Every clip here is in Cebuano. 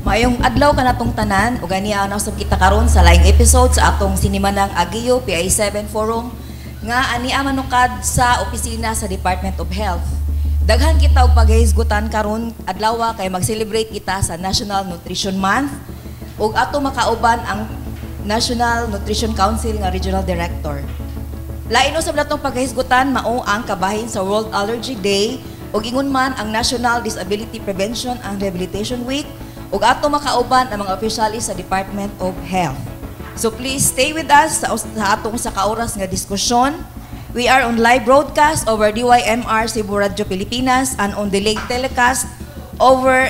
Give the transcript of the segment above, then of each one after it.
Maayong adlaw kanatong tanan ug ania na usab kita karon sa laing episode sa atong sinimanang Agiyo PIA 7 Forum nga ania manukad sa opisina sa Department of Health. Daghan kita og paghisgutan karon adlaw kay mag-celebrate kita sa National Nutrition Month ug ato makauban ang National Nutrition Council nga Regional Director. Lain usab natong paghisgutan mao ang kabahin sa World Allergy Day ug ingon man ang National Disability Prevention and Rehabilitation Week ug ato makauban ang mga opisyalis sa Department of Health. So please stay with us sa atong sa ka oras nga diskusyon. We are on live broadcast over DYMR Cebu Radio Pilipinas and on delayed telecast over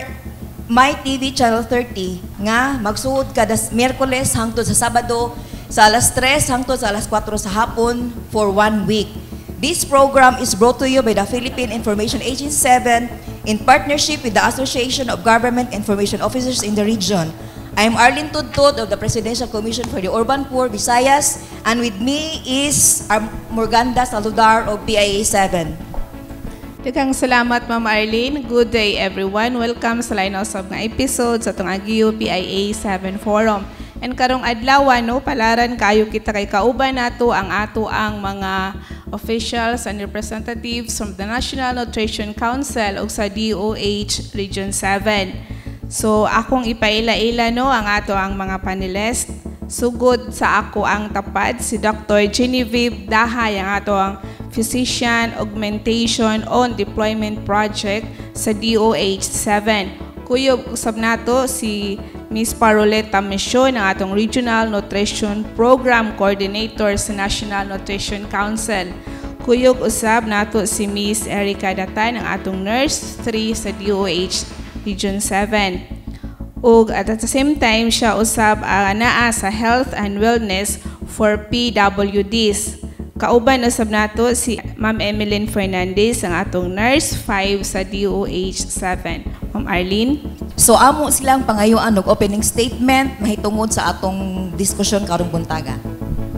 My TV Channel 30 nga magsuod kada Miyerkules hangtod sa Sabado sa alas 3 hangtod sa alas 4 sa hapon for one week. This program is brought to you by the Philippine Information Agency 7 in partnership with the Association of Government Information Officers in the region. I am Arlene Tudtud of the Presidential Commission for the Urban Poor, Visayas, and with me is our Morganda Saludar of PIA 7. Daghang salamat, Ma'am Arlene. Good day, everyone. Welcome sa lain usab nga episode sa atong Agiyo PIA 7 Forum. And karong adlaw, no, palaran kayo kita kay kauban nato ang ato ang mga officials and representatives from the National Nutrition Council ug sa DOH Region 7. So akong ipaila-ila, no, ang ato ang mga panelist. Sugod sa ako ang tapad, si Dr. Genevieve Dahay, ang ato ang Physician Augmentation on Deployment Project sa DOH 7. Kuyog usab nato si Ms. Paroleta Mission, ang atong Regional Nutrition Program Coordinator sa National Nutrition Council. Kuyog usab nato si Ms. Erica Datan, ang atong Nurse 3 sa DOH Region 7. Ug at the same time siya usab naa sa Health and Wellness for PWDs. Kauban usab nato si Ma'am Emeline Fernandez, ang atong Nurse 5 sa DOH 7. Ma'am Arlene? So amo silang pangayuan og opening statement mahitungod sa atong diskusyon karong buntaga.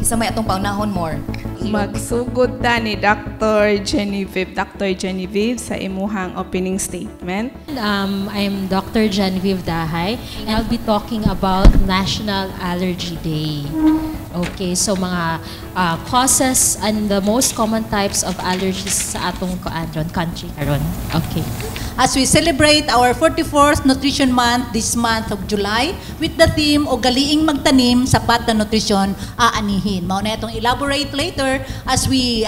Isa may atong paunahon more. Magsugod ta ni Dr. Genevieve. Dr. Genevieve, sa imuhang opening statement. I'm Dr. Genevieve Dahay, and I'll be talking about National Allergy Day. Okay, so mga causes and the most common types of allergies sa atong kuan ron, country karon. Okay. As we celebrate our 44th Nutrition Month this month of July with the theme "Ugaliing Magtanim, Sapat na Nutrisyon Aanihin." Mao na itong elaborate later as we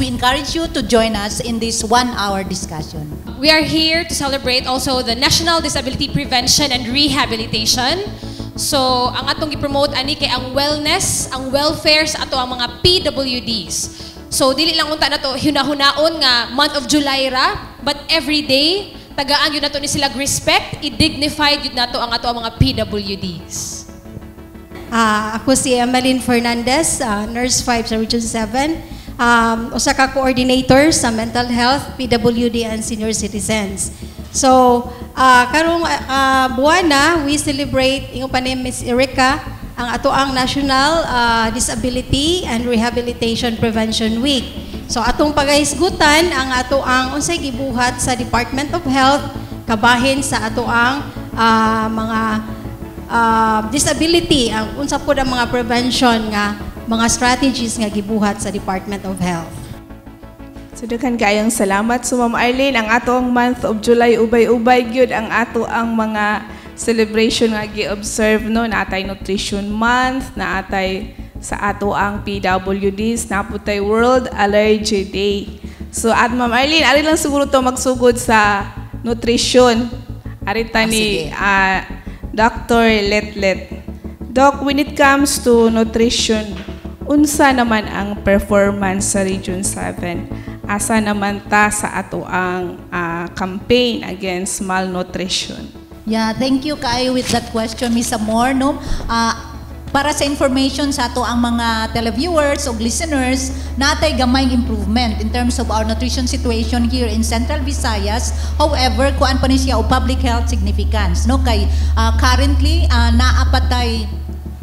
encourage you to join us in this one-hour discussion. We are here to celebrate also the National Disability Prevention and Rehabilitation. So, ang atong i-promote ani kay ang wellness, ang welfare sa ato ang mga PWDs. So, dili lang unta nato hunahunaon nga month of July ra, but every day tagaan gyud nato ni sila respect, i-dignify gyud nato ang ato ang mga PWDs. Ako si Emeline Fernandez, Nurse 5 sa Region 7. Usa ka coordinator sa mental health, PWD and senior citizens. So, karong buwana, we celebrate, ingon pa ni Miss Erica, ang ato ang National Disability and Rehabilitation Prevention Week. So, atong pagahisgutan ang ato ang unsay gibuhat sa Department of Health kabahin sa ato ang mga disability, ang unsa pod ang mga prevention nga mga strategies nga gibuhat sa Department of Health. So daghan kaayong salamat. So Ma'am Arlene, ang ato ang month of July, ubay-ubay gyud ang ato ang mga celebration nga gi-observe, no, naatay Nutrition Month, naatay sa ato ang PWDs, naa pud tay World Allergy Day. So at Ma'am Arlene, ari lang siguro to magsugod sa nutrition. Ari ta ni Sige. Dr. Letlet. Doc, when it comes to nutrition, unsa naman ang performance sa Region 7? Asa naman ta sa ato ang campaign against malnutrition? Yeah, thank you kaayo with that question, Miss Amor. No? Para sa information sa ato ang mga televiewers o listeners, natay gamayng improvement in terms of our nutrition situation here in Central Visayas. However, kuan pa ni siya og public health significance, no? Kay currently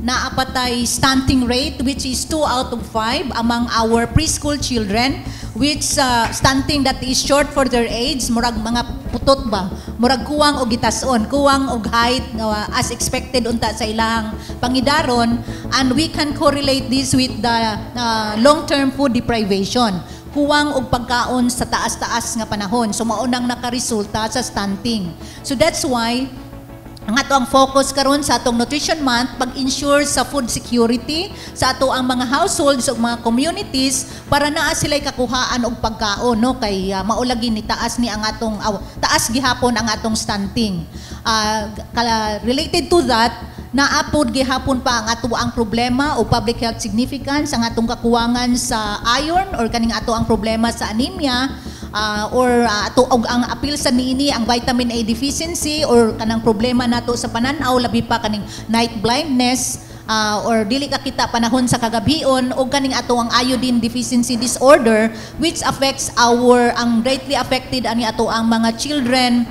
naa pa tay stunting rate which is 2 out of 5 among our preschool children, which stunting that is short for their age, murag mga putot ba, murag kuwang og gitason, kuwang og height as expected unta sa ilang pangidaron. And we can correlate this with the long-term food deprivation, kuwang og pagkaon sa taas-taas nga panahon. So mao nang nakaresulta sa stunting. So that's why ang ato ang focus karon sa atong Nutrition Month, pag-ensure sa food security sa ato ang mga households ug mga communities para naa sila'y kakuhaan og pagkaon, no, kay mao lagi ni taas ni ang atong aw, taas gihapon ang atong stunting. Related to that, naa pod gihapon pa ang ato ang problema o public health significance, ang atong kakuwangan sa iron or kaning ato ang problema sa anemia or ato og ang apil sa niini ang vitamin A deficiency or kanang problema nato sa pananaw, labi pa kaning night blindness or dili ka kita panahon sa kagabhion, o kaning ato ang iodine deficiency disorder, which affects our, ang greatly affected ani ato ang mga children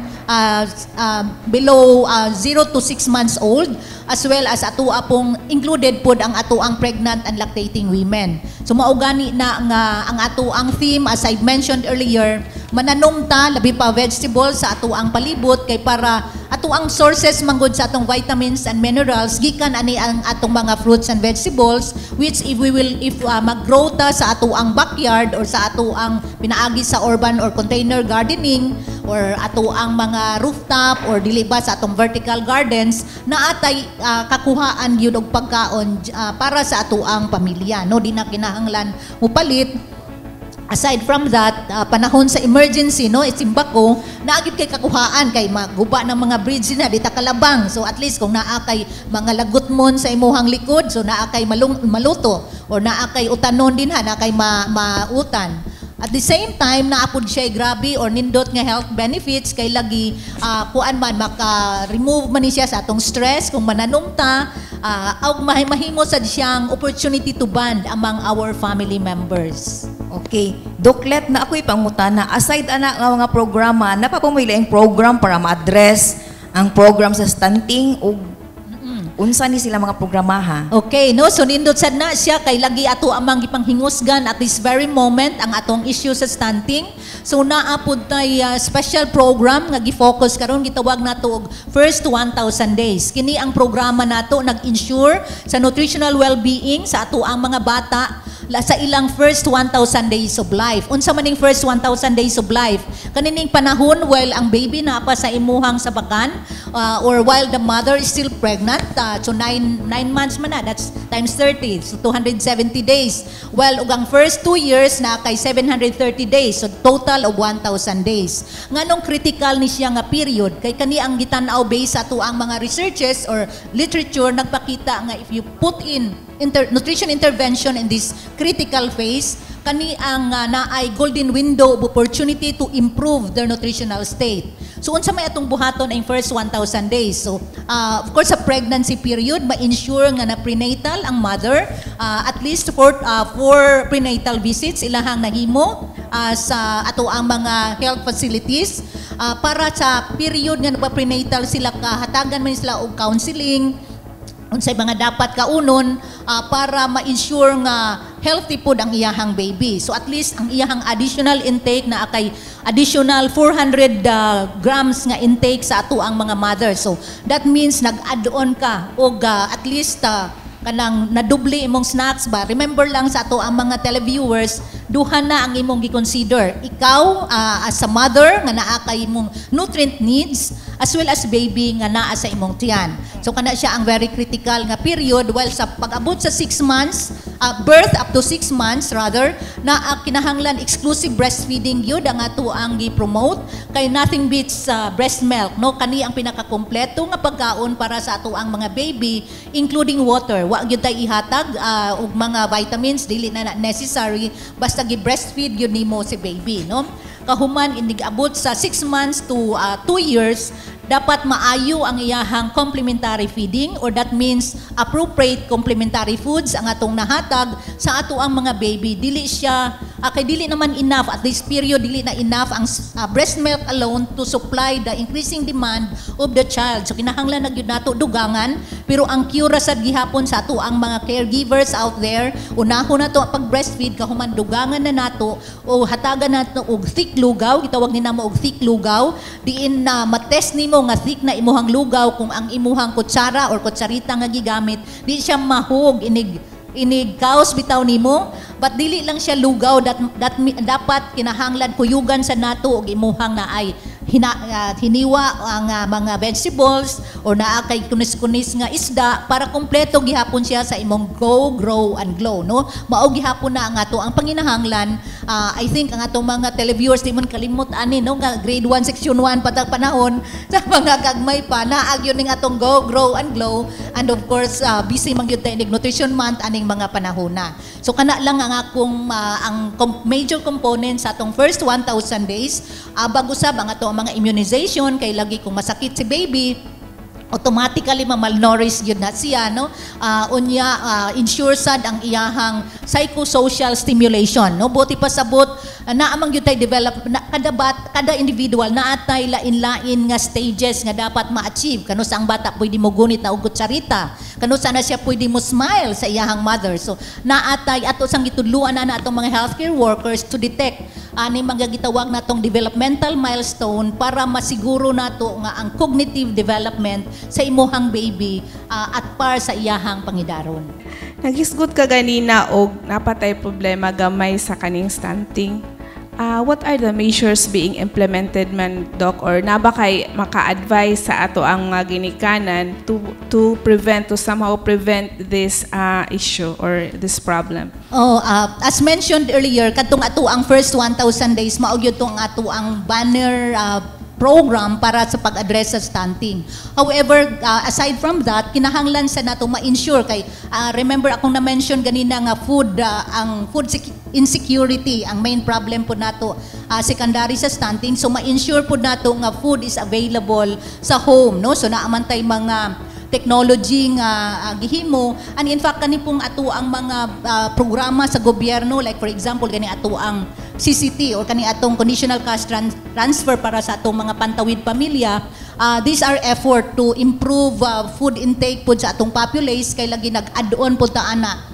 below 0 to 6 months old, as well as ato apong included pod ang ato ang pregnant and lactating women. So mao gani na nga ang ato ang theme, as I mentioned earlier, mananom ta, labi pa vegetables sa ato ang palibot, kay para ato ang sources manggod sa atong vitamins and minerals gikan ani ang atong mga fruits and vegetables, which if we will if mag-grow ta sa ato ang backyard or sa ato ang pinaagi sa urban or container gardening or ato ang mga rooftop or dili ba sa atong vertical gardens, naatay kakuhaan gyud og pagkaon para sa ato ang pamilya, no, di na kinahanglan mupalit. Aside from that, panahon sa emergency, no, isimbako, naa gyud kay kakuhaan kay maguba ng mga bridge na, di ta kalabang. So at least kung naa kay mga lagutmon sa imuhang likod, so naa kay maluto or naa kay utanon din ha, naa kay mautan. At the same time, naa pod siya grabe or nindot nga health benefits kay lagi kuan man, maka-remove man ni siya sa atong stress kung mananom ta, og mahimo sad siyang opportunity to bond among our family members. Okay. Doklet, na ako'y pangutana, aside ana nga mga programa, naa pa moy laing program para ma-address ang program sa stunting ug unsa ni sila mga programa ha? Okay, no? So nindot sad na siya kay lagi ato amang gipanghingusgan at this very moment ang atong issue sa stunting. So naa pod tay special program nga gi-focus karon, gitawag nato og First 1,000 Days. Kini ang programa nato nag-ensure sa nutritional well-being sa ato ang mga bata sa ilang first 1,000 days of life. Unsa man ning first 1,000 days of life? Kanining panahon while ang baby naa pa sa imuhang sabakan or while the mother is still pregnant, so 9 months man na, that's times 30, so 270 days. Well, ug ang first 2 years na kay 730 days, so total of 1,000 days. Nganong critical ni siya nga period? Kay kani ang gitan-aw based sa ato ang mga researches or literature, nagpakita nga if you put in nutrition intervention in this critical phase, kani ang naay golden window of opportunity to improve their nutritional state. So unsa may atong buhaton ang first 1,000 days? So of course, sa pregnancy period, ma-ensure nga na prenatal ang mother, at least four prenatal visits ilahang nahimo sa ato ang mga health facilities para sa period nga nagpa-prenatal sila, kahatagan man sila og counseling unsay mga dapat kaunon para ma-ensure nga healthy pod ang iyahang baby. So at least ang iyahang additional intake na kay additional 400 grams nga intake sa ato ang mga mother. So that means nag-add on ka og at least kanang nadubli imong snacks ba. Remember lang sa ato ang mga televiewers, duha na ang imong gi-consider. Ikaw as a mother nga naa kay imong nutrient needs as well as baby nga naa sa imong tiyan. So kana siya ang very critical nga period, while sa pag-abot sa 6 months, birth up to 6 months rather, na kinahanglan exclusive breastfeeding gyud ang ato ang gi-promote kay nothing beats breast milk, no? Kani ang pinakakompleto nga pagkaon para sa ato ang mga baby, including water. Wa gyud tay ihatag og mga vitamins, dili na necessary basta gi-breastfeed gyud nimo si baby, no? Kahuman inig abot sa 6 months to 2 years, dapat maayo ang iyahang complementary feeding, or that means appropriate complementary foods ang atong nahatag sa ato ang mga baby. Dili siya Kay dili naman enough at this period, dili na enough ang breast milk alone to supply the increasing demand of the child. So kinahanglan na gyud nato dugangan, pero ang cure sad gihapon sa ato ang mga caregivers out there, unahon nato ang pag breastfeed, kahuman dugangan na nato o hatagan nato og thick lugaw. Gitawag ni namo og thick lugaw, diin na matest nimo nga thick na imuhang lugaw kung ang imuhang kutsara or kutsarita nga gigamit di siya mahog inig inig kaos bitaw nimo. But dili lang siya lugaw that dapat kinahanglan kuyugan sa nato og imuhang naay hiniwa ang mga vegetables or naa kay kunis-kunis nga isda para kompleto gihapon siya sa imong go, grow and glow, no? Mao gihapon na ang ato ang panginahanglan. I think ang atong mga televiewers di man kalimot ani, no, nga grade 1 section 1 patag panahon sa mga gagmay pa naa gyud ning atong go, grow and glow. And of course, busy man gyud tayo Nutrition Month aning mga panahon na. So kana lang ang akong major component sa atong first 1,000 days. Abag usab ang ato ang mga immunization, kay lagi kung masakit si baby, automatically ma-malnourished gyud na siya, no? Unya, ensure sad ang iyahang psychosocial stimulation, no? Buot pasabot, naa man gyud tay develop na, kada kada individual naa tay lain-lain nga stages nga dapat ma-achieve. Kanus-a ang bata pwede mo gunit na og kutsarita, kanus-a na siya pwede mo smile sa iyahang mother. So naa tay ato sang gitudluan na na atong mga healthcare workers to detect ani mga gitawag natong developmental milestone para masiguro nato nga ang cognitive development sa imuhang baby at par sa iyahang pangidaron. Naghisgot ka ganina og naa pa tay problema gamay sa kaning stunting. What are the measures being implemented man, Doc, or naa ba kay maka-advise sa ato ang mga ginikanan to prevent, to somehow prevent this issue or this problem? Oh, as mentioned earlier, kadtong ato ang first 1,000 days, mao gyud tong ato ang banner program para sa pag-address sa stunting. However, aside from that, kinahanglan sa nato ma-ensure kay remember akong na-mention ganina nga food ang food insecurity ang main problem po nato, secondary sa stunting. So ma-ensure po nato nga food is available sa home, no? So naa man tay mga technology nga gihimo, and in fact kani pong ato ang mga programa sa gobyerno, like for example kani ato ang CCT or kani atong conditional cash transfer para sa atong mga pantawid pamilya. These are effort to improve food intake pud sa atong populace, kay lagi nag-add-on pud ta ana.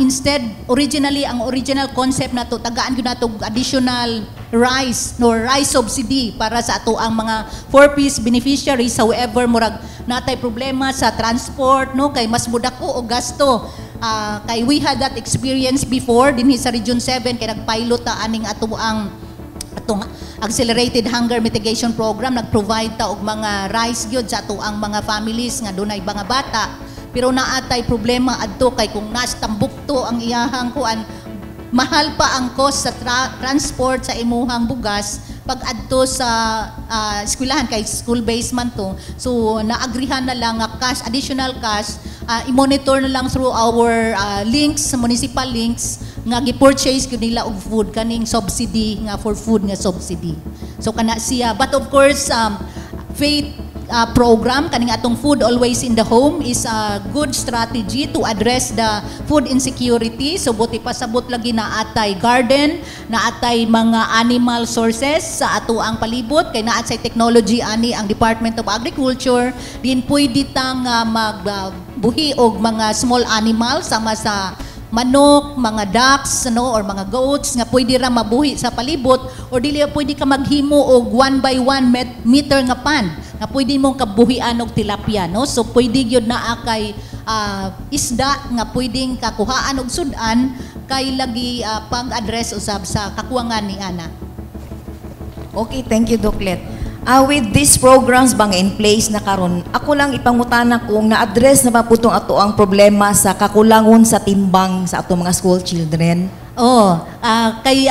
Instead, originally, ang original concept nato, tagaan gyud nato og additional rice no rice subsidy para sa ato ang mga 4Ps beneficiaries. However, murag natay problema sa transport, no, kay mas mudako og gasto. Kay we had that experience before dinhi sa Region 7, kay nagpilot ta aning ato ang atong accelerated hunger mitigation program. Nag-provide ta og mga rice gyud sa ato ang mga families nga dunay mga bata, pero naa tay problema adto kay kung nas Tambukto ang iyahang kuan, mahal pa ang cost sa transport sa imuhang bugas pag adto sa eskwelahan, kay school based man to. So naagrihan na lang nga cash, additional cash, i-monitor na lang through our links, municipal links nga gi-purchase gyud nila og food, kaning subsidy nga for food nga subsidy. So kana siya. But of course, faith program kaning atong Food Always in the Home is a good strategy to address the food insecurity. So buot pasabot lagi naa tay garden, naa tay mga animal sources sa ato ang palibot, kay naa say technology ani ang Department of Agriculture din, pwede tang mag buhi og mga small animals sama sa manok, mga ducks, no, or mga goats nga pwede ra mabuhi sa palibot, or dili pwede ka maghimo og 1 by 1 meter nga pan nga pwede mong kabuhian og tilapia, no? So pwede gyud naa kay isda nga pwedeng kakuhaan og sudan, kay lagi pag-address usab sa kakuwangan ni ana. Okay, thank you, Doclet. With these programs bang in place na karon, ako lang ipangutana kung na-address na ba po itong ato ang problema sa kakulangon sa timbang sa atong mga school children? Oh, kay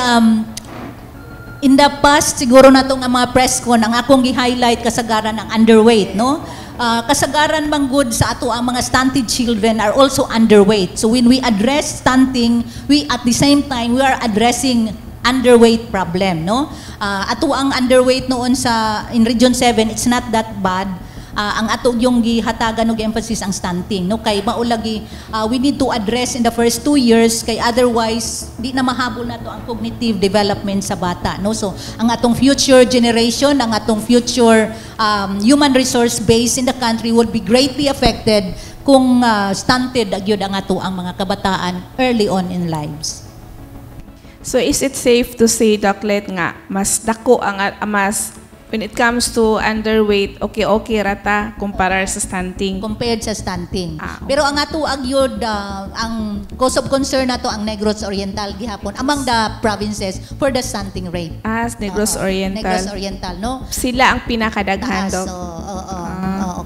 in the past siguro na tong ang mga press con, ang akong gi-highlight kasagaran ang underweight, no? Kasagaran man gud sa ato ang mga stunted children are also underweight. So when we address stunting, we at the same time we are addressing underweight problem, no? Ato ang underweight noon sa in Region 7, it's not that bad. Ang ato yung gihatagan og emphasis ang stunting, no, kay mao lagi we need to address in the first 2 years kay otherwise di na mahabol nato ang cognitive development sa bata, no? So ang atong future generation, ang atong future human resource base in the country would be greatly affected kung stunted gyud ang ato ang mga kabataan early on in lives. So is it safe to say, Doclet, nga mas dako ang mas when it comes to underweight, okay ra ta kumpara sa stunting? Compared sa stunting. Ah, okay. Pero ang ato agyod ang cause of concern nato ang Negros Oriental gihapon among the provinces for the stunting rate. Ah, Negros Oo, Oriental. Negros Oriental, no? Sila ang pinakadaghan, Taas, Doc. Oo.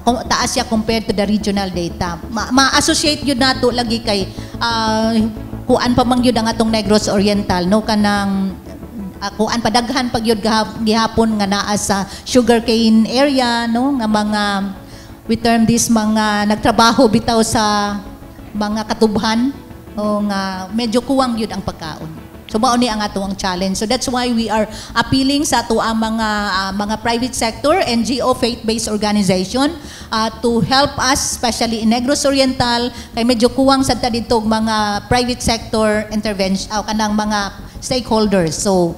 Oo. Taas siya compared to the regional data. Ma-associate yun nato lagi kay kuan pa man gyud ang atong Negros Oriental, no, kanang kuan padaghan pag yun gihapon nga naa sa sugarcane area, no, nga mga we term this mga nagtrabaho bitaw sa mga katubhan o nga medyo kuwang yun ang pagkaon. So mao ni ang ato ang challenge. So that's why we are appealing sa ato ang mga private sector, NGO, faith-based organization to help us, especially in Negros Oriental, kay medyo kuwang sad ta didto og mga private sector intervention kanang mga stakeholders. So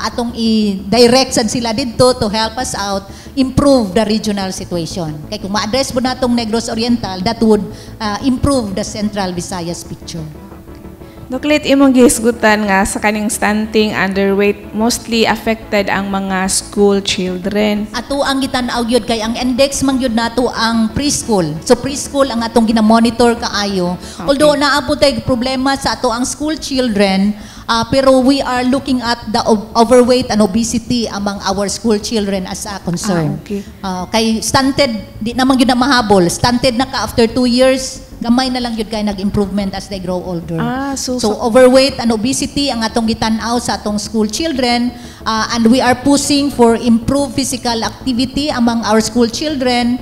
atong i-direct sad sila didto to help us out improve the regional situation. Kay kung ma-address mo natong Negros Oriental, that would improve the Central Visayas picture. Doclet, imong gihisgutan nga sa kaning stunting, underweight, mostly affected ang mga school children. Ato ang gitan-aw gyud kay ang index man gyud nato ang preschool. So preschool ang atong gina-monitor kaayo. Although naa po tay problema sa ato ang school children, pero we are looking at the overweight and obesity among our school children as a concern. Ah, okay. Kay stunted, di naman gyud na mahabol. Stunted na ka after 2 years, gamay na lang gyud kay nag-improvement as they grow older. Ah, so, So overweight and obesity ang atong gitan-aw sa atong school children, and we are pushing for improved physical activity among our school children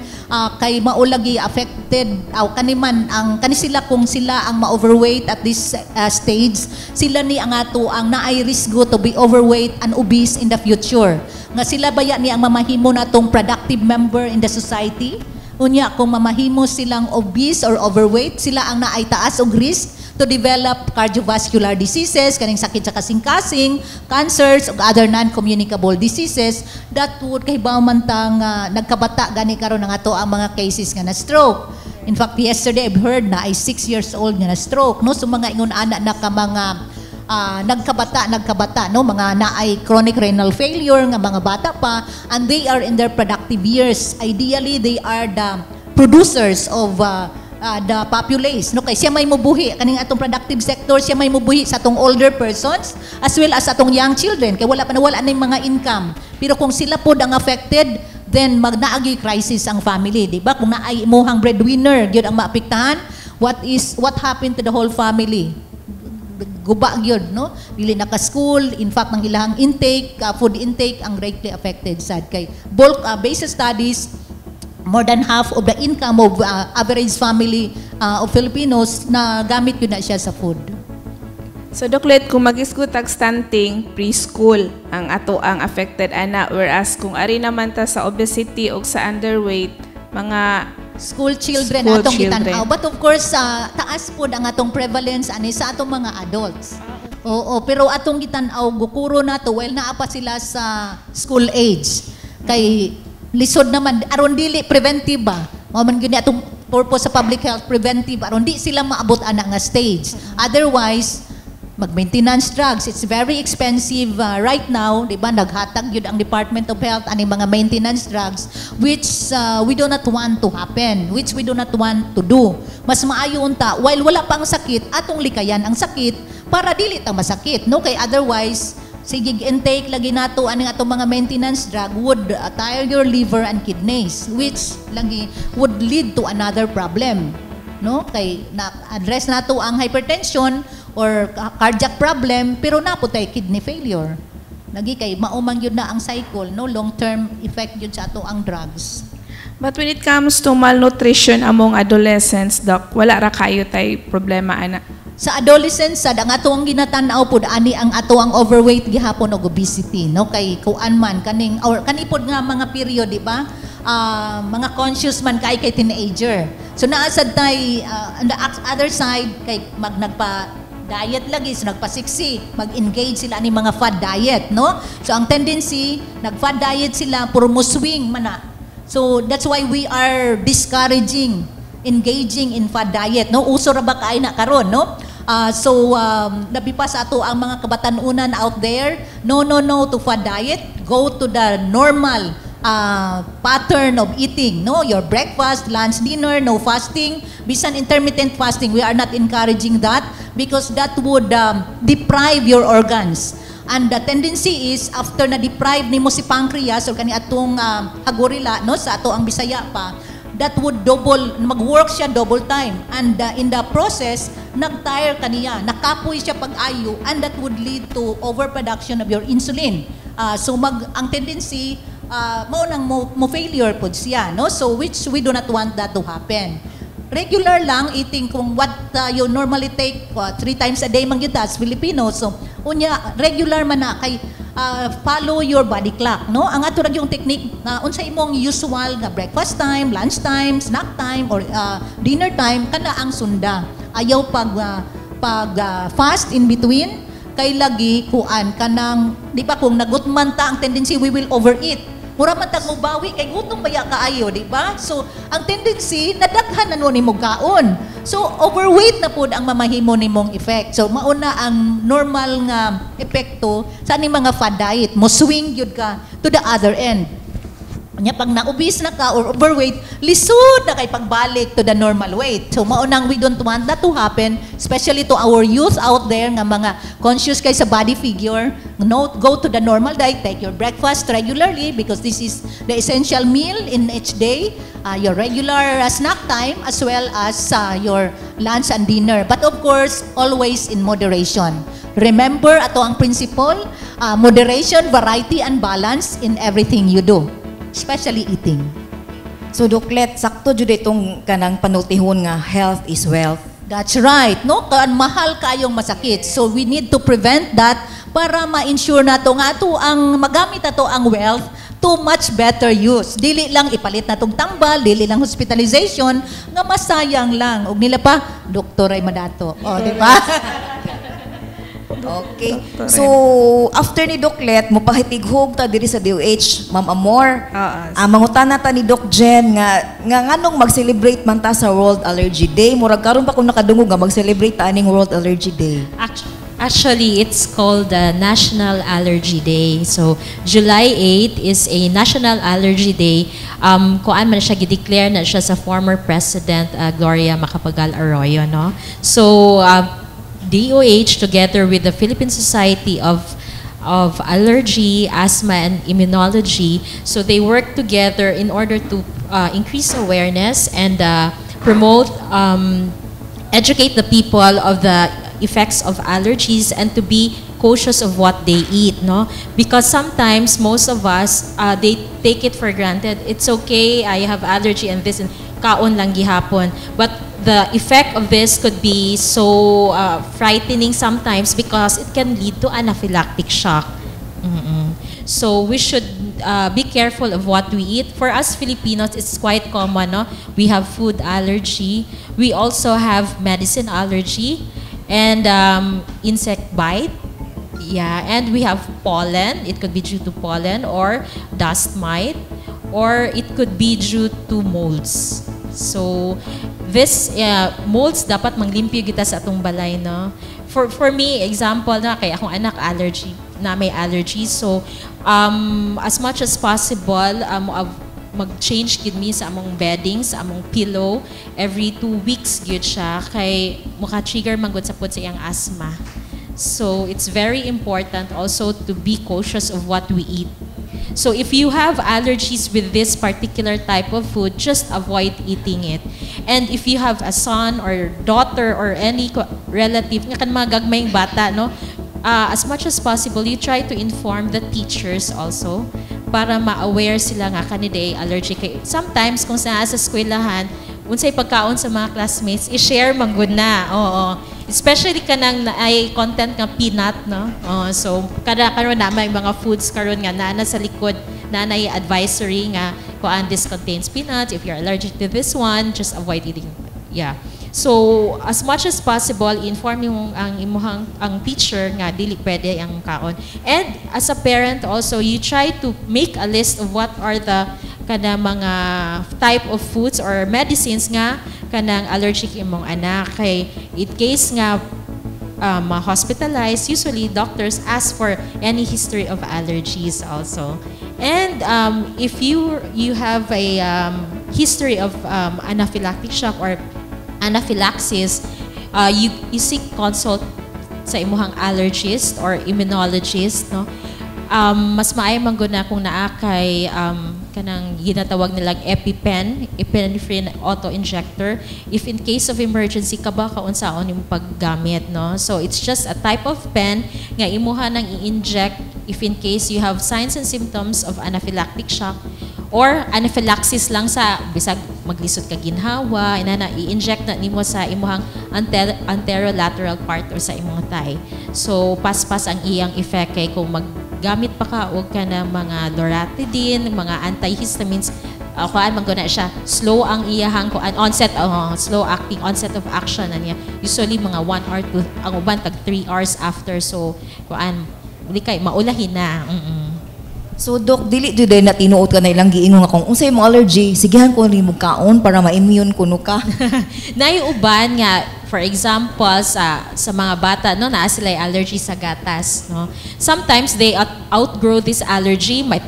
kay mao lagi affected aw kani man ang kani sila. Kung sila ang ma-overweight at this stage, sila ni ang ato ang naay risgo to be overweight and obese in the future, nga sila baya ni ang mamahimo natong productive member in the society? Unya kung mamahimo silang obese or overweight, sila ang naay taas og risk to develop cardiovascular diseases, kaning sakit sa kasing-kasing, cancers, ug other non-communicable diseases that would kahibaw man tang nagkabata gani karon ang ato ang mga cases nga na stroke. In fact, yesterday I've heard na ay 6 years old nga na stroke, no? So mga ingon ana na ka mga nagkabata, nagkabata, no? Mga naay chronic renal failure nga mga bata pa, and they are in their productive years. Ideally, they are the producers of the populace, no? Kay siya may mubuhi kaning atong productive sector, siya may mubuhi sa atong older persons as well as atong young children kay wala pa nawala na yung mga income. Pero kung sila pod ang affected, then magnaagi crisis ang family, di ba? Kung naay imuhang breadwinner gyud ang maapektahan, what happened to the whole family? Guba gyud, no? Dili naka school. In fact, ang ilahang intake, food intake ang greatly affected sad kay bulk based studies, more than half of the income of average family of Filipinos na gamit yun na siya sa food. So Doclet, kung mag-isgot tag stunting, preschool ang ato ang affected ana, whereas kung ari naman ta sa obesity o sa underweight, mga school children school atong children. Gitan-aw. But of course, taas pod ang atong prevalence ani sa atong mga adults. Oo, pero atong gitan-aw gukuro na to well naa pa sila sa school age. Kay lisod naman aron dili preventive ba. Mao man gyud ni atong purpose sa public health, preventive, aron di sila maabot ana nga stage. Otherwise, mag-maintenance drugs. It's very expensive right now, di ba? Naghatag yun ang Department of Health ani mga maintenance drugs which we do not want to happen, which we do not want to do. Mas maayo unta while wala pa ang sakit, atong likayan ang sakit para dili ta masakit, no? Kay otherwise, sige intake lagi nato aning atong mga maintenance drug would tire your liver and kidneys, which lagi would lead to another problem, no? Kay na-address nato ang hypertension or cardiac problem, pero naa po tay kidney failure lagi kay mao man yun na ang cycle, no? Long term effect yun sa ato ang drugs. But when it comes to malnutrition among adolescents, Doc, wala ra kayo tay problema ana? Sa adolescents sad, ang ato ang ginatan-aw pud ani ang ato ang overweight gihapon og obesity, no? Kay kuan man kaning or kani pod nga mga period, di ba? Mga conscious man kay kay teenager. So naa sad tay on the other side kay mag nagpa diet lagi, so nagpa-sexy, mag-engage sila ani mga fad diet, no? So ang tendency, nag-fad diet sila, puro mo swing man na. So that's why we are discouraging engaging in fad diet, no? Uso ra ba kay na karon, no? So labi pa sa ato ang mga kabatanunan out there, no, no, no to fad diet. Go to the normal pattern of eating, no? Your breakfast, lunch, dinner, no fasting. Bisan intermittent fasting, we are not encouraging that because that would deprive your organs. And the tendency is after na deprive nimo si pancreas or kani atong hagorila, no, sa ato ang Bisaya pa, that would double, mag-work siya double time, and in the process nagtire kaniya, nakapoy siya pag-ayo, and that would lead to overproduction of your insulin. So mag ang tendency, mao nang mo failure pod siya, no? So which we do not want that to happen. Regular lang eating, kung what you normally take, three times a day man gyud as Filipino. So unya regular man na kay follow your body clock, no? Ang ato ra yung technique na unsa imong usual nga breakfast time, lunch time, snack time or dinner time, kana ang sunda. Ayaw pag fast in between kay lagi kuan kanang, di ba, kung nagutman ta, ang tendency we will overeat. Mura man tag mobawi kay gutom baya kaayo, di ba? So, ang tendency, nadaghan na no nimo kaon. So, overweight na pud ang mamahimo nimong effect. So, mauna ang normal nga epekto sa aning mga fad diet. Mo swing gyud ka to the other end. Nya pag na-obese na ka or overweight, lisod na kay pagbalik to the normal weight. So maunang we don't want that to happen, especially to our youth out there nga mga conscious kay sa body figure. No, go to the normal diet, take your breakfast regularly because this is the essential meal in each day, your regular snack time as well as your lunch and dinner. But of course, always in moderation. Remember ato ang principle, moderation, variety, and balance in everything you do, especially eating. So Doklet, sakto jud itong kanang panultihon nga health is wealth. That's right, no? Kan mahal kayong masakit. So we need to prevent that para ma-ensure nato nga ato ang magamit ato ang wealth to much better use. Dili lang ipalit natong tambal, dili lang hospitalization, nga masayang lang. Og nila pa, doktor ay madato. O, di ba? Okay. So, after ni Doklet, mopahitighog ta diri sa DOH, Ma'am Amor. Oo. Ah, mangutana ta ni Doc Jen nga nganong mag-celebrate man ta sa World Allergy Day. Murag karon pa kung nakadungog nga mag-celebrate ta aning World Allergy Day. Actually, it's called the National Allergy Day. So, July 8 is a National Allergy Day. Kuan man siya, gideclare na siya sa former President Gloria Macapagal Arroyo, no? So, DOH together with the Philippine Society of Allergy, Asthma, and Immunology. So they work together in order to increase awareness and promote, educate the people of the effects of allergies and to be cautious of what they eat, no? Because sometimes most of us, they take it for granted. It's okay, I have allergy and this and kaon lang gihapon. But the effect of this could be so frightening sometimes because it can lead to anaphylactic shock. So we should be careful of what we eat. For us Filipinos, it's quite common, no? We have food allergy. We also have medicine allergy and insect bite. Yeah, and we have pollen. It could be due to pollen or dust mite, or it could be due to molds. So, this molds, dapat manglimpyo kita sa atong balay, no? For me, example na kay akong anak allergy, na may allergy. So, as much as possible, mag-change gid mi sa among bedding, sa among pillow every 2 weeks gyud siya kay maka-trigger man gud sa pod sa iyang asthma. So it's very important also to be cautious of what we eat. So if you have allergies with this particular type of food, just avoid eating it. And if you have a son or daughter or any relative nga kan mga gagmayng bata, no? As much as possible, you try to inform the teachers also para ma-aware sila nga kani day allergic kay. Sometimes kung sa eskwelahan, unsay pagkaon sa mga classmates, i-share man gud na. Oo. Especially kanang na ay content nga peanut, no? Oh, so kada karon na may mga foods karon nga naa na sa likod na nay advisory nga Kuan, this contains peanuts. If you're allergic to this one, just avoid eating. Yeah. So, as much as possible, inform yung ang imuhang ang teacher nga dili pwede ang kaon. And as a parent also, you try to make a list of what are the kana mga type of foods or medicines nga kanang allergic imong anak, kay in case nga hospitalized, usually doctors ask for any history of allergies also. And if you have a history of anaphylactic shock or anaphylaxis, you seek consult sa imuhang allergist or immunologist, no? Mas maayo man gud na kung naa kay kanang ginatawag nilang EpiPen, epinephrine auto-injector. If in case of emergency ka ba kaunsaon imong paggamit, no? So it's just a type of pen nga imuha nang i-inject if in case you have signs and symptoms of anaphylactic shock or anaphylaxis lang, sa bisag maglisod ka ginhawa, inana, i-inject na nimo sa imuhang anterolateral part or sa imong thigh. So paspas ang iyang effect kay kung maggamit pa ka og kana mga loratadine, mga antihistamines, kuan man guna siya, slow ang iyahang kuan onset, slow acting onset of action na niya. Usually mga 1 hour to, ang uban tag 3 hours after. So kuan di kay maulahin na. So Dok, dili jud na tinuod ka na ilang giingon nga kung unsay imong allergy, sigihan ko nimo kaon para ma-immune kuno ka? Naay uban nga, for example, sa mga bata, no, naa sila allergy sa gatas, no. Sometimes they outgrow this allergy, might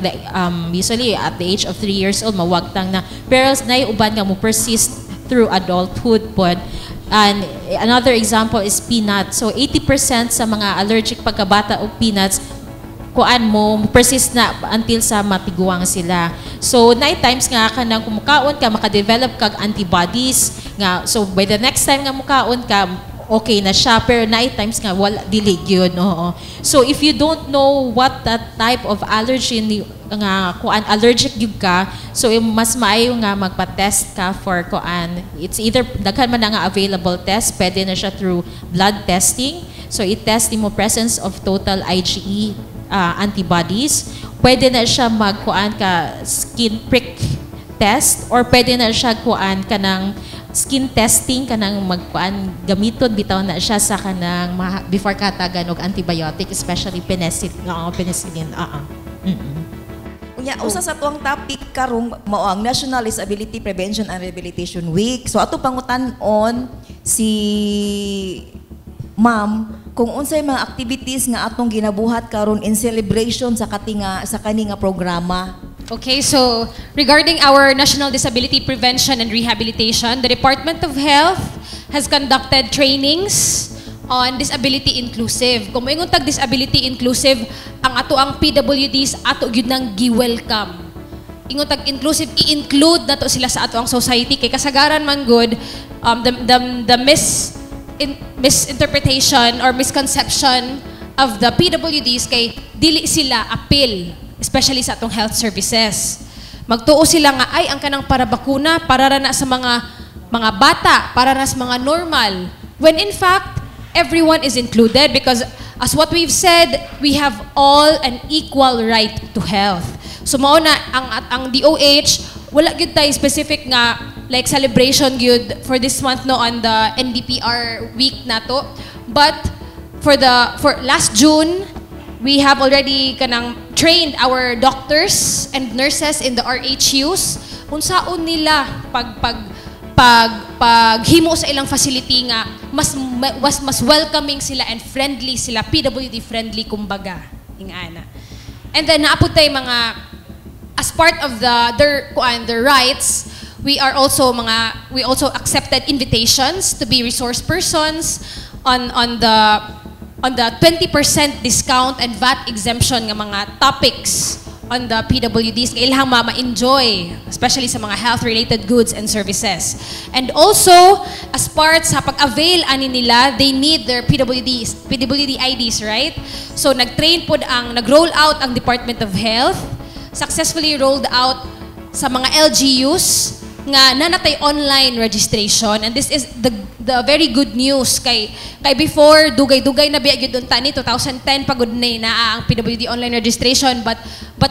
usually at the age of 3 years old mawagtang na, pero naay uban nga mo persist through adulthood pod. And another example is peanut. So 80% sa mga allergic pagkabata og peanuts, kuan mo persist na until sa matiguang sila. So naay times nga kanang kumukaon ka, makadevelop kag antibodies nga, so by the next time nga mukaon ka, okay na siya, pero naay times nga wala, dili gyud, oo. So if you don't know what that type of allergy nga kuan allergic gyud ka, so mas maayo nga magpa-test ka for kuan. It's either daghan man na nga available test, pwede na siya through blood testing. So i-test nimo presence of total IgE antibodies. Pwede na siya magkuan ka skin prick test or pwede na siya kuan kanang skin testing, kanang magkuan, gamiton bitaw na siya sa kanang before katagan og antibiotic, especially penicillin, oo, penicillin, oo. Unya, usa sa tuang topic karong mao ang National Disability Prevention and Rehabilitation Week. So ato pangutan-on si Ma'am kung unsay mga activities nga atong ginabuhat karon in celebration sa kani nga programa. Okay, so regarding our National Disability Prevention and Rehabilitation, the Department of Health has conducted trainings on disability inclusive. Kung moingon tag disability inclusive, ang ato ang PWDs ato gyud nang gi-welcome. Ingon tag inclusive, i-include nato sila sa ato ang society kay kasagaran man good the misinterpretation or misconception of the PWDs kay dili sila apil, especially sa atong health services. Magtuo sila nga ay ang kanang para bakuna para ra na sa mga bata, para na sa mga normal. When in fact, everyone is included because, as what we've said, we have all an equal right to health. So mao na ang DOH, wala gyud tay specific nga like celebration gyud for this month, no, on the NDPR week nato. But for last June, we have already kanang trained our doctors and nurses in the RHUs unsaon nila pag pag pag paghimo sa ilang facility nga mas welcoming sila and friendly sila, PWD friendly kumbaga, ingana. And then naa pud tay mga, as part of their kuan, their rights, we are also mga we also accepted invitations to be resource persons on the 20% discount and VAT exemption nga mga topics on the PWDs nga ilang ma-enjoy, especially sa mga health-related goods and services. And also, as part sa pag-avail ani nila, they need their PWDs, PWD IDs, right? So nag-train pod ang, nag-roll out ang Department of Health, successfully rolled out sa mga LGUs. nga naa na tay online registration, and this is the very good news kay before, dugay-dugay na biya gyud unta ni, 2010 pa gud ni naa ang PWD online registration, but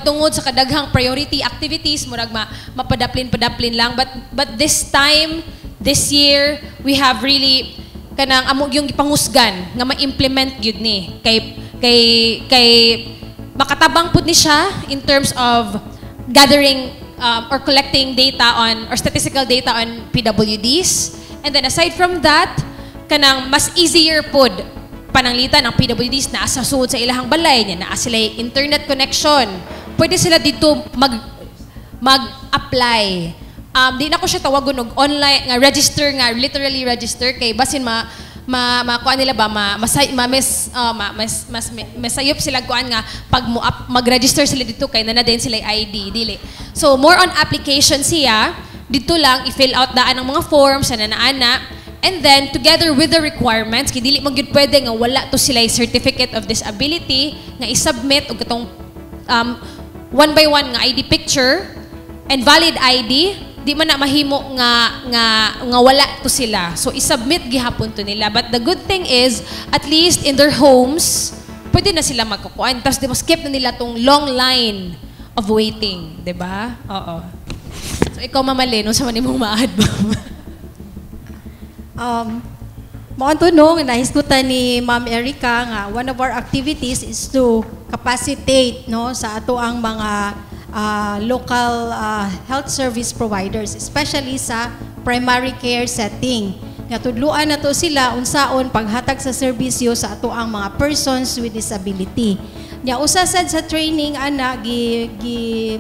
tungod sa kadaghang priority activities, murag ma mapadaplin padaplin lang. But this time, this year, we have really kanang amo yung gipangusgan nga ma-implement gyud ni kay makatabang pud ni siya in terms of gathering or collecting data on or statistical data on PWDs. And then aside from that, kanang mas easier pod pananglitan ang PWDs naa sa sulod sa ilahang balay niya, naa sila internet connection. Pwede sila dito mag-apply. Di na ko siya tawagon og online nga register, nga literally register, kay basin ma ma makuan nila ba, ma masay, ma mes ma, mas mas mesayop sila kuan nga pag mo up, mag-register sila dito kay naa na din sila ID, dili. So more on application siya dito lang, i-fill out daan ang mga forms sa nanaana, and then together with the requirements, kay dili man gyud pwede nga wala to sila certificate of disability nga i-submit og katong one by one nga ID picture and valid ID. Di man na mahimo nga wala to sila. So i-submit gihapon to nila. But the good thing is, at least in their homes, pwede na sila magkukuan. Tapos di mo skip na nila tong long line of waiting, 'di ba? Oo. So ikaw, Ma'am Lynn, unsa man imong ma-add ba? Mao to, no, nahisgutan ni Ma'am Erica nga one of our activities is to capacitate, no, sa ato ang mga local health service providers, especially sa primary care setting. Nga tudluan nato sila unsaon paghatag sa serbisyo sa ato ang mga persons with disability. Nya usa sad sa training ana, gi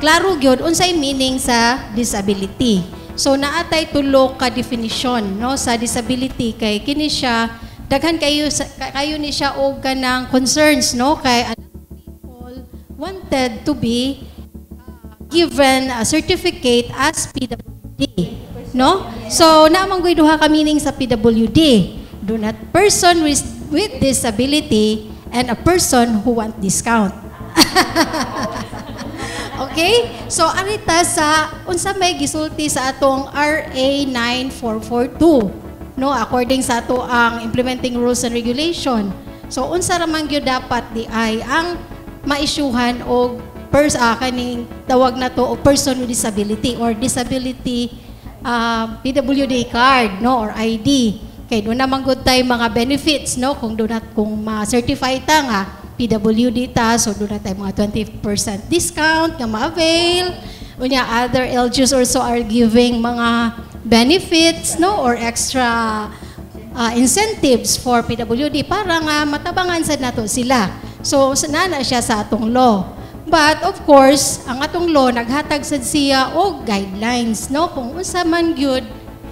klaro gyud unsay meaning sa disability. So naa tay tulo ka definition, no, sa disability, kay kini siya daghan kayo ni siya og kanang concerns, no, kay a lot of people wanted to be given a certificate as PWD, no? So naa man gyud duha ka meaning sa PWD: do not person with disability and a person who want discount. Okay? So arita sa unsa may gisulti sa atong RA 9442, no, according sa ato ang implementing rules and regulation. So unsa ra man gyud dapat di ay ang maisyuhan og kaning tawag na to og person with disability or disability PWD card, no, or ID? Kay duna man gud tay mga benefits, no, kung do not kung ma-certify ta nga PWD ta, so duna tay mga 20% discount nga ma-avail. Unya other LGUs also are giving mga benefits, no, or extra incentives for PWD para nga matabangan sad nato sila. So naa na siya sa atong law. But of course, ang atong law naghatag sad siya og guidelines, no, kung unsa man gyud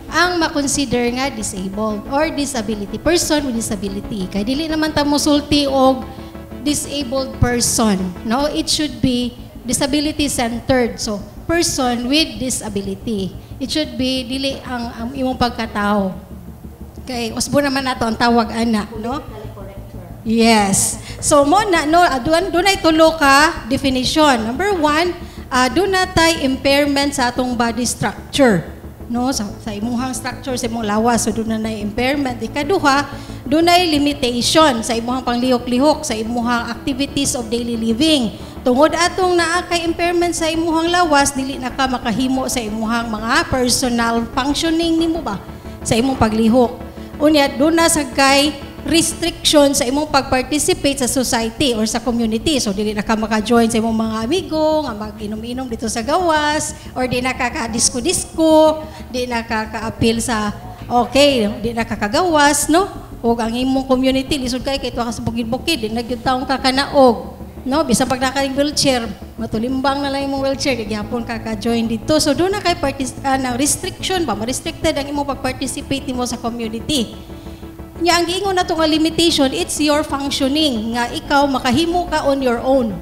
ang makonsider nga disabled or disability, person with disability. Kay dili naman ta mosulti og disabled person, no? It should be disability centered. So person with disability. It should be dili ang imong pagkatao. Kay usbo naman nato ang tawag ana, no? Yes. So mo na, no, dunay tulo ka definition. Number one, duna tay impairment sa atong body structure. No, sa imuhang structure, sa imong lawas, so duna nay impairment. Ikaduha, dunay limitation sa imuhang panglihok-lihok, sa imuhang activities of daily living. Tungod atong naa kay impairment sa imuhang lawas, dili na ka makahimo sa imuhang mga personal functioning nimo ba sa imong paglihok. Unya, duna sa kay restriction sa imong pag-participate sa society or sa community. So dili na ka maka-join sa imong mga amigo nga mag-inom-inom dito sa gawas, or di na ka ka-disco-disco, di na ka ka-appeal sa, okay, di na ka kagawas, no? O ang imong community lisod kay kay tuwa ka sa bukid-bukid, di na gyud taong kakanaog. No, bisan pag naka wheelchair, matulimbang na lang imong wheelchair, di gyapon ka ka-join dito. So duna kay ng restriction ba, ma-restricted ang imong pag-participate nimo sa community. Nya ang giingon nato nga limitation, it's your functioning nga ikaw makahimo ka on your own.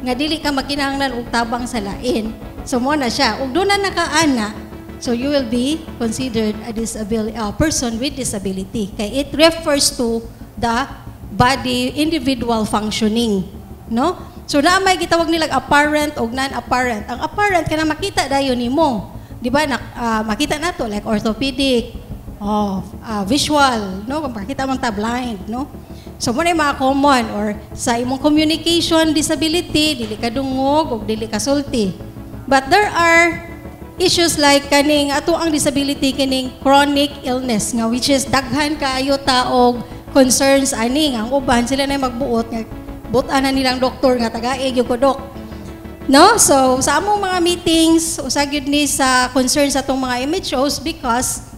Nga dili ka makinahanglan og tabang sa lain. So mo na siya. Ug duna na ka ana, so you will be considered a person with disability. Kay it refers to the body individual functioning, no? So naa may gitawag nilang apparent og non-apparent. Ang apparent kana makita dayon nimo. Di ba na, makita nato like orthopedic, oh, visual, no? Makita man ta blind, no? So mao na yung mga common or sa imong communication disability, dili ka dungog ug dili ka sulti. But there are issues like kaning ato ang disability kining chronic illness nga which is daghan kaayo ta og concerns ani nga ang uban sila na magbuot nga buotan na nilang doktor nga tagaig yung ko, dok, no? So sa among mga meetings, usa gyud ni sa concerns atong mga MHOs because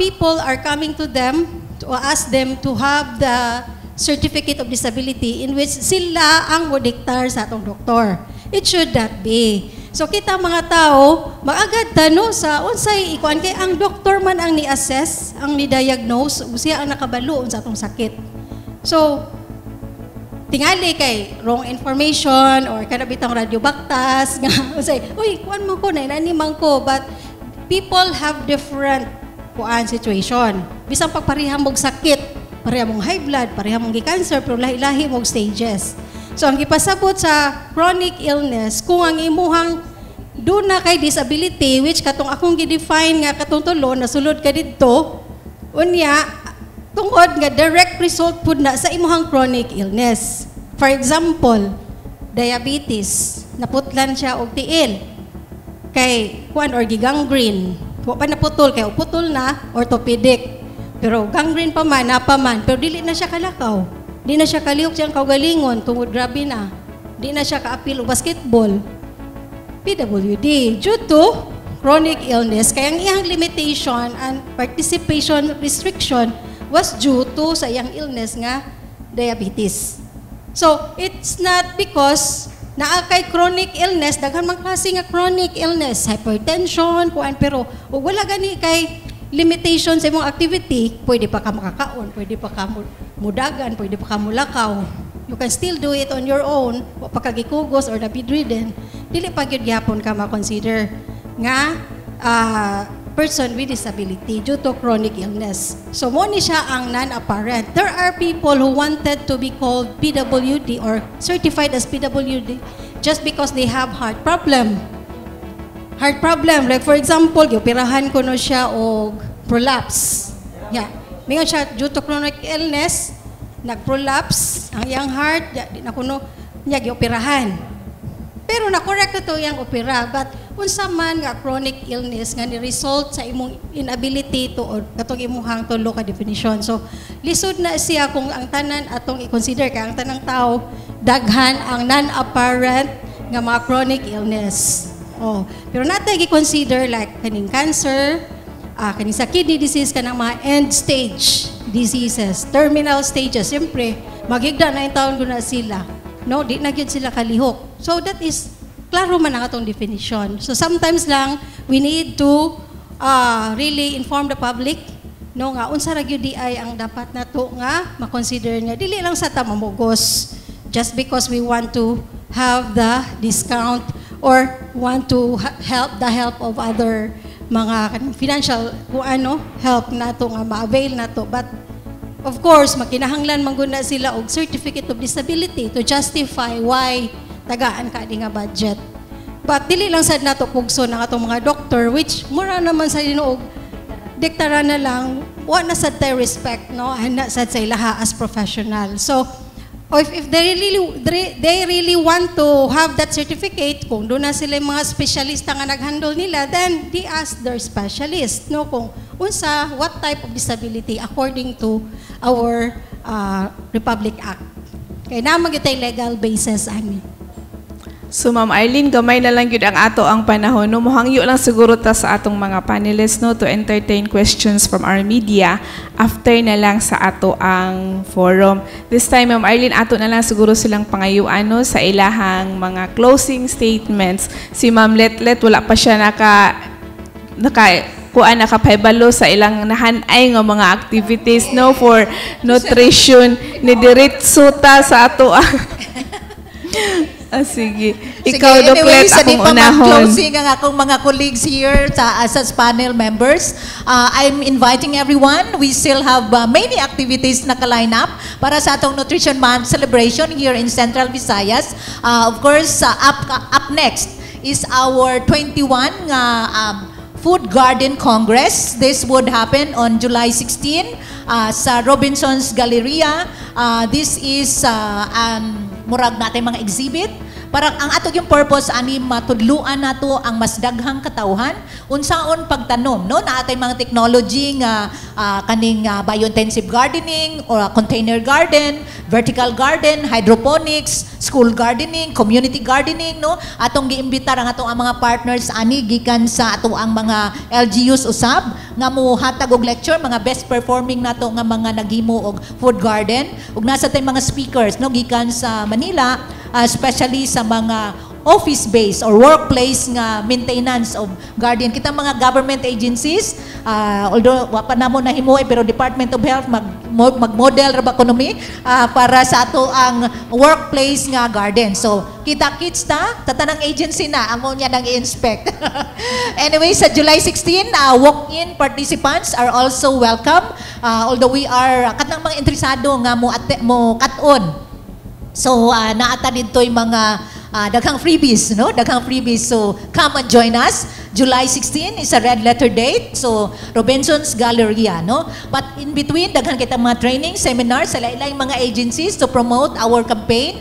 people are coming to them to ask them to have the certificate of disability in which sila ang modiktar sa atong doktor. It should not be. So kita mga tao, maagad ta, no, sa unsay ikuan kay ang doktor man ang ni-assess, ang ni-diagnose, ug siya ang nakabalo unsa atong sakit. So tingali kay wrong information or kana bitang radyo baktas nga unsay, "Uy, kuan man ko na inani man ko," but people have different kuan situation. Bisan pag pareha mong sakit, pareha mong high blood, pareha mong gi-cancer, pero lahi-lahi mong stages. So ang gipasabot sa chronic illness, kung ang imuhang duna kay disability which katong akong gi-define nga katong tulo nasulod ka didto, unya tungod nga direct result pud na sa imuhang chronic illness. For example, diabetes, naputlan siya og tiil. Kay kuan or gigangrene. Wa pa naputol kay putol na, orthopedic. Pero gangrene pa man, napa man, pero dili na siya kalakaw. Di na siya kalihok siyang kaugalingon tungod grabe na. Di na siya kaapil og basketball. PWD due to chronic illness, kaya ang iyang limitation and participation restriction was due to sa iyang illness nga diabetes. So, it's not because naa kay chronic illness, daghan man klase nga chronic illness, hypertension, kuan, pero ug wala gani kay limitation sa imong activity, pwede pa ka makakaon, pwede pa ka mudagan, pwede pa ka mulakaw. You can still do it on your own, wa pa ka gikugos or na bedridden, dili pa gyud gyapon ka ma-consider nga person with disability due to chronic illness. So mao ni siya ang non-apparent. There are people who wanted to be called PWD or certified as PWD just because they have heart problem. Heart problem, like for example, gioperahan ko no siya og prolapse. Yeah. Mingon siya due to chronic illness, nag-prolapse ang iyang heart, ya, di na kuno niya gioperahan. Pero na-correct na to iyang opera. But unsa man nga chronic illness nga ni-result sa imong inability to or katong imuhang tulo ka definition. So lisod na siya kung ang tanan atong i-consider kay ang tanang tao daghan ang non-apparent nga mga chronic illness. Oh, pero natay gi-consider like kaning cancer, kaning sa kidney disease, kanang mga end stage diseases, terminal stages. Siyempre, maghigda na taon ko na sila. No, di na gyud sila kalihok. So that is klaro man ang atong definition. So sometimes lang we need to really inform the public, no, nga unsa ra gyud di ay ang dapat nato nga ma-consider nga dili lang sa ta mamugos just because we want to have the discount or want to help the help of other mga financial kung ano help nato nga ma-avail nato. But of course, makinahanglan man gud na sila og certificate of disability to justify why tagaan ka di nga budget. But dili lang sad nato pugso ng atong mga doctor which mura naman sa og diktara na lang, wa na sad tay respect, no, ana sad sa ilaha as professional. So or if they really want to have that certificate, kung duna sila yung mga specialista nga nag-handle nila, then they ask their specialist, no, kung unsa, what type of disability according to our Republic Act. Kay naa man gyud tay legal basis ani. So Ma'am Arlene, gamay na lang gyud ang ato ang panahon. No, muhangyo lang siguro ta sa atong mga panelists, no, to entertain questions from our media after na lang sa ato ang forum. This time, Ma'am Arlene, ato na lang siguro silang pangayuan, no, sa ilahang mga closing statements. Si Ma'am Letlet, wala pa siya naka kuan, nakapahibalo sa ilang nahanay nga mga activities, no, for nutrition ni diretso ta sa ato ang. Sige. Ikaw, Sige, anyway, Doklet, sa di akong pa unahon. mag-closing ang akong mga colleagues here sa, as panel members, I'm inviting everyone. We still have many activities na line up para sa atong Nutrition Month celebration here in Central Visayas. Of course, up next is our 21 nga Food Garden Congress. This would happen on July 16 sa Robinson's Galleria. This is an murag natin mga exhibit. Parang ang ato yung purpose ani, matudluan nato ang mas daghang katawhan unsaon pagtanom, no? Naa tay mga technology nga kaning biointensive gardening or container garden, vertical garden, hydroponics, school gardening, community gardening, no? Atong giimbitar ang atong ang mga partners ani gikan sa ato ang mga LGUs usab nga mohatag og lecture, mga best performing nato nga mga naghimo og food garden, ug nasa tay mga speakers, no, gikan sa Manila, especially sa mga office-based or workplace nga maintenance of garden. Kita mga government agencies, although wa pa namo nahimo eh, pero Department of Health mag-model ra ba kuno mi para sa ato ang workplace nga garden. So, kita kits ta, tatanang agency na amo niya nang i-inspect. Anyway, sa July 16, walk-in participants are also welcome. Although we are katang mga interesado nga mo ate, mo kat-on. So, naata dito yung mga daghang freebies, no? Daghang freebies. So, come and join us. July 16 is a red letter date. So, Robinson's Galleria, no? But in between, daghan kita mga training, seminars sa lain mga agencies to promote our campaign.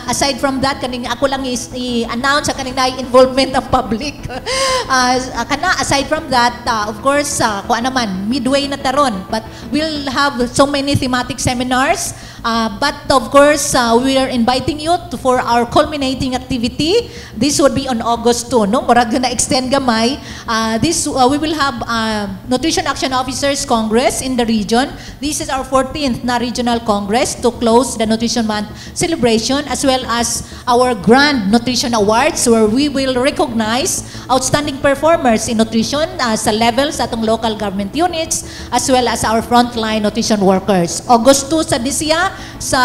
Aside from that, kaning ako lang i-announce sa kaning na involvement ng public. Kana aside from that, of course, kuan naman, midway na taron. But we'll have so many thematic seminars. But of course, we are inviting you for our culminating activity. This would be on August 2, no? Murag na extend gamay. This we will have Nutrition Action Officers Congress in the region. This is our 14th na regional congress to close the Nutrition Month celebration, as well as our Grand Nutrition Awards, where we will recognize outstanding performers in nutrition sa levels atong local government units as well as our frontline nutrition workers. August 2 sa Disia sa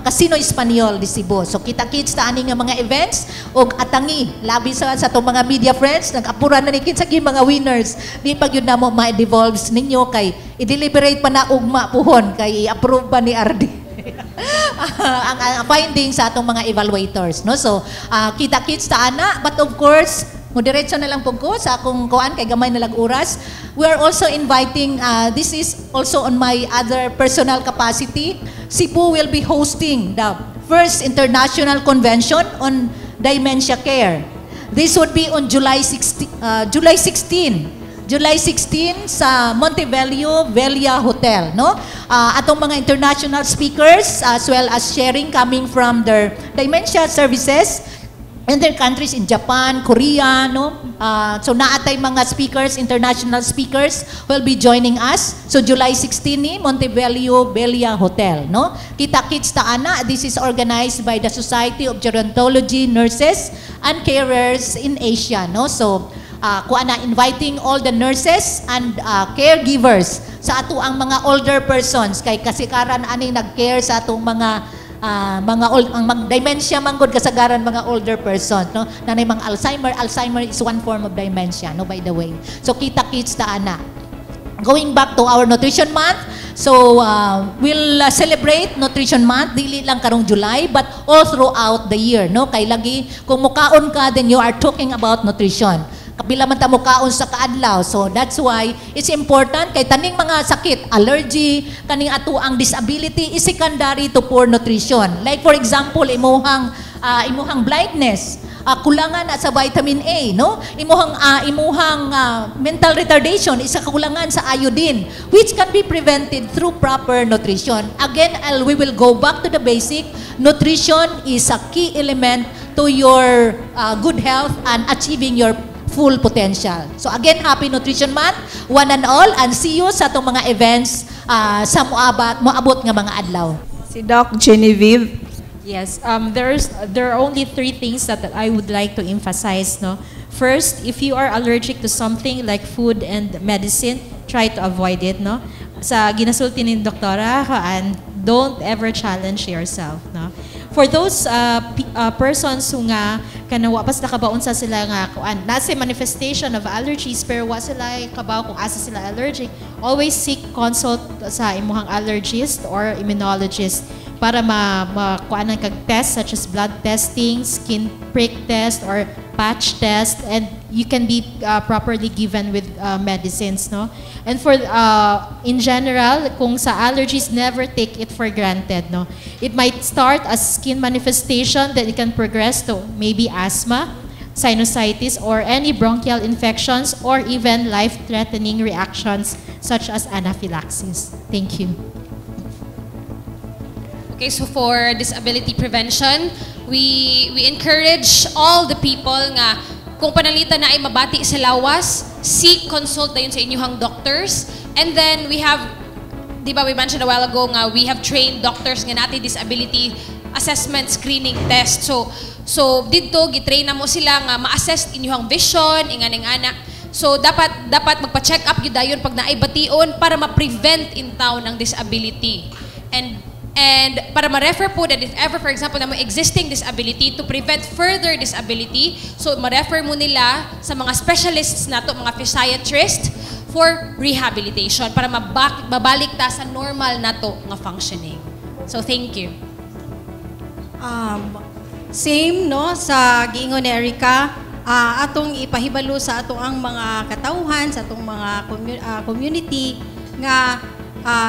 Casino Espanyol de Cebu. So kita-kits ta ani nga mga events ug atangi labi sa atong mga media friends, nag-apura na ni kinsa gyud mga winners. Di pa gyud namo ma-devolve ninyo kay i-deliberate pa na ugma puhon kay i-approve pa ni RD ang findings sa atong mga evaluators, no? So kita-kits ta ana, but of course mo diretso na lang po ko sa akong kuan kay gamay na lang oras. We are also inviting, this is also on my other personal capacity, Cebu will be hosting the first international convention on dementia care. This would be on July 16, July 16. July 16 sa Montebello Velia Hotel, no? Atong mga international speakers as well as sharing coming from their dementia services in their countries in Japan, Korea, no? So naatay mga speakers, international speakers will be joining us. So July 16 ni Montebello Velia Hotel, no? Kita kits ta ana, this is organized by the Society of Gerontology Nurses and Carers in Asia, no? So kuan na, inviting all the nurses and caregivers sa ato ang mga older persons kay kasikaran aning nag-care sa atong mga old, ang mag dementia man gud kasagaran mga older person, no? Nanay mga Alzheimer. Alzheimer is one form of dementia, no, by the way. So kita kits ta ana. Going back to our Nutrition Month, so we'll celebrate Nutrition Month dili lang karong July but all throughout the year, no? Kay lagi kung mukaon ka, then you are talking about nutrition. Kapila man ta mukaon sa kaadlaw. So that's why it's important kay taning mga sakit, allergy, kaning ato ang disability is secondary to poor nutrition. Like for example, imuhang blindness, kulangan na sa vitamin A, no? Imuhang mental retardation is a kakulangan sa iodine, which can be prevented through proper nutrition. Again, we will go back to the basic. Nutrition is a key element to your good health and achieving your full potential. So again, happy Nutrition Month, one and all, and see you sa atong mga events sa moabot nga mga adlaw. Si Doc Genevieve. Yes, there are only three things that I would like to emphasize. No, first, if you are allergic to something like food and medicine, try to avoid it. No, sa ginasulti ni Doktora, and don't ever challenge yourself. No, for those persons who nga kanang wa pa sila kabaw unsa sila nga kuan, nasa manifestation of allergies pero wa sila kabaw kung asa sila allergic, always seek consult sa imuhang allergist or immunologist para ma makuanan kag test such as blood testing, skin prick test or patch test and you can be properly given with medicines, no? And for in general, kung sa allergies, never take it for granted, no? It might start as skin manifestation, then it can progress to maybe asthma, sinusitis, or any bronchial infections, or even life-threatening reactions such as anaphylaxis. Thank you. Okay, so for disability prevention, we encourage all the people nga kung pananglitan naay mabati sa lawas, seek consult dayon sa inyong doctors. And then we have, di ba we mentioned a while ago nga we have trained doctors nga natin disability assessment screening test. So didto gitrain namo sila nga ma-assess inyong vision, inganing ana. So dapat magpa-check up gyud dayon pag naay bation para ma-prevent intawon ang disability. And para ma-refer po that if ever, for example, na may existing disability, to prevent further disability, so ma-refer mo nila sa mga specialists nato, mga physiatrist, for rehabilitation para mabalik ta sa normal nato nga functioning. So thank you. Same no sa giingon ni Erica, atong ipahibalo sa ato ang mga katawhan, sa atong mga community nga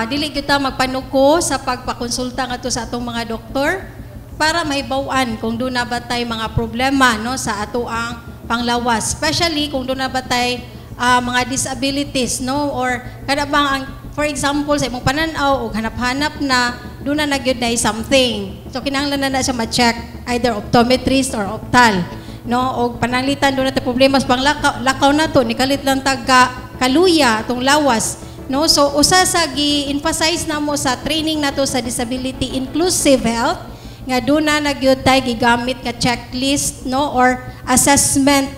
dili kita magpanuko sa pagpakonsulta ngadto sa atong mga doktor para mahibaw-an kung duna ba tay mga problema no sa ato ang panglawas, especially kung duna ba tay mga disabilities no, or kada bang ang, for example, sa imong panan-aw og hanap-hanap na, duna na gyud na something, so kinahanglan na na siya ma-check either optometrist or optal no. Og pananglitan duna tay problema sa panglakaw, lakaw na to nikalit lang taga kaluya atong lawas no. So usa sa gi-emphasize namo sa training nato sa disability inclusive health nga duna na gyud tay gigamit nga checklist no or assessment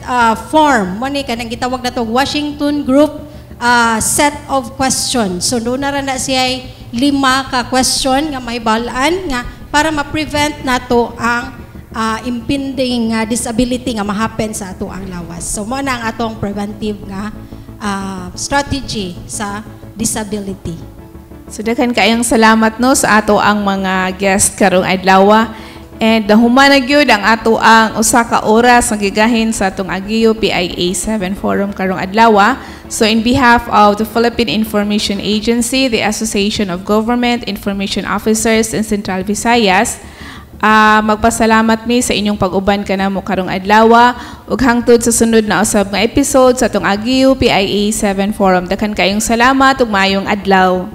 form mo ni kanang gitawag nato Washington Group set of questions. So duna ra na siya lima ka question nga may balaan nga para ma-prevent nato ang impending disability nga ma-happen sa ato ang lawas. So mo na ang atong preventive nga strategy sa disability. So daghan kaayong salamat no sa ato ang mga guest karong adlaw. And nahuman na gyud ang ato ang usa ka oras nga gigahin sa atong Aguio PIA 7 Forum karong adlaw. So in behalf of the Philippine Information Agency, the Association of Government Information Officers in Central Visayas, magpasalamat mi sa inyong pag-uban kanamo karong adlaw ug hangtod sa sunod na usab nga episode sa atong Aguio PIA 7 Forum. Daghan kaayong salamat ug maayong adlaw.